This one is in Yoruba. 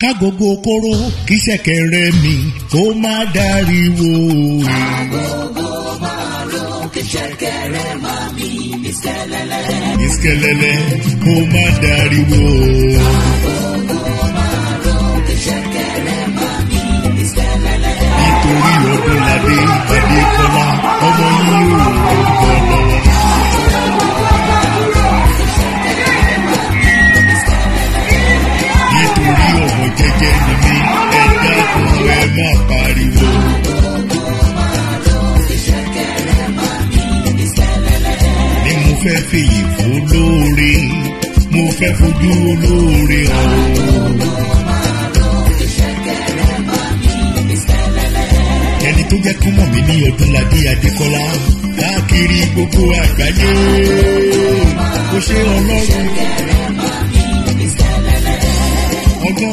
Kágogo kóró kí ṣẹ̀kẹ̀rẹ̀ mi kó má dáríwo. Agogo máa ro kí ṣẹ̀kẹ̀rẹ̀ máa mi ní sẹ́lẹ̀lẹ̀. Ìṣẹ̀lẹ̀lẹ̀ kó má dáríwo. Agogo máa ro kí ṣẹ̀kẹ̀rẹ̀ máa mi ní sẹ́lẹ̀lẹ̀. Nítorí Ọdúnladé Adékọ́lá ọmọ yìí ò gbọ́ lọ́wọ́. Nítorí ọmọ jẹ́jẹ́ ni mí, ẹ dákun ẹ má pariwo. Ni mo fẹ́ fèyí fún lóore, mo fẹ́ fojú olóore hàn o. Ẹni tó jẹ́ kó mọ̀ mí ní Ọdúnladé Adékọ́lá káàkiri gbogbo àgbáyé. Kò ṣe Ọlọ́run.